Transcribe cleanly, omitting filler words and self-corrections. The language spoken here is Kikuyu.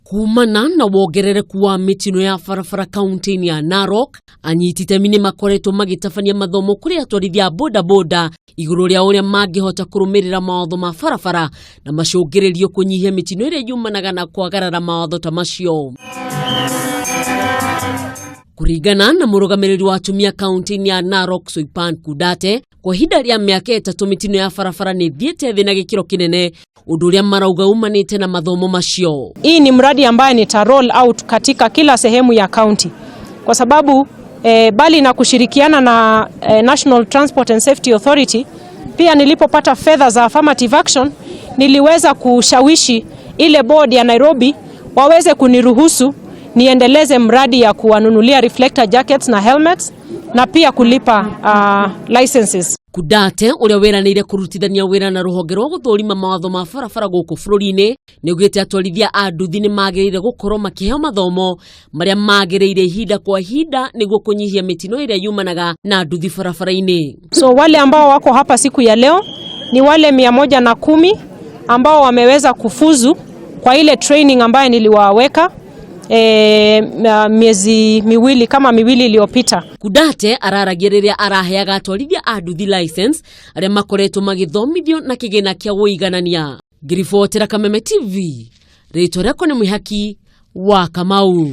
Kumana na wongerereku wa mĩtino ya barabara kaunti-inĩ ya Narok, anyiti itemi nĩ makoretwo magĩtabania mathomo kũrĩ atwarithia a bodaboda igũrũ rĩa ũrĩa mangĩhota kũrũmĩrĩra mawatho ma barabara na macũngĩrĩrio kũnyihia mĩtino ĩrĩa yumanaga na kwagarara mawatho ta macio. Kũringana na mũrũgamĩrĩri wa atumia kaunti-inĩ ya Narok, Soipan Kudate, kwa ihinda rĩa mĩaka 3 mĩtino ya barabara nĩ ĩthiĩte thĩ na gĩkĩro kĩnene, ũndũ ũrĩa marauga umanĩte na mathomo macio. Hii ni mradi ambaye nita roll out katika kila sehemu ya county kwa sababu bali na kushirikiana na National Transport and Safety Authority, pia nilipopata fedha za affirmative action niliweza kushawishi ile board ya Nairobi waweze kuniruhusu niendeleze mradi ya kuwanunulia reflector jackets na helmets na pia kulipa licenses. Kudate ũrĩa wĩranĩire kũrutithania wĩra na rũhonge rwa gũthũrima mawatho ma barabara gũkũ bũrũri-inĩ nĩ augĩte atwarithia a nduthi nĩ magĩrĩire gũkorwo makĩheo mathomo marĩa magĩrĩire ihinda kwa ihinda nĩguo kũnyihia mĩtino ĩrĩa yumanaga na nduthi barabara-inĩ. So wale ambao wako hapa siku ya leo ni wale 110 ambao wameweza kufuzu kwa ile training ambayo niliwaweka miezi miwili kama miwili iliyopita. Kudate araragia rĩrĩa araheaga atwarithia a nduthi license arĩa makoretwo magĩthomithio na kĩgĩna kĩa ũiganania. Ngĩribotera Kameme TV, rĩtwa rĩakwa nĩ Mwĩhaki wa Kamau.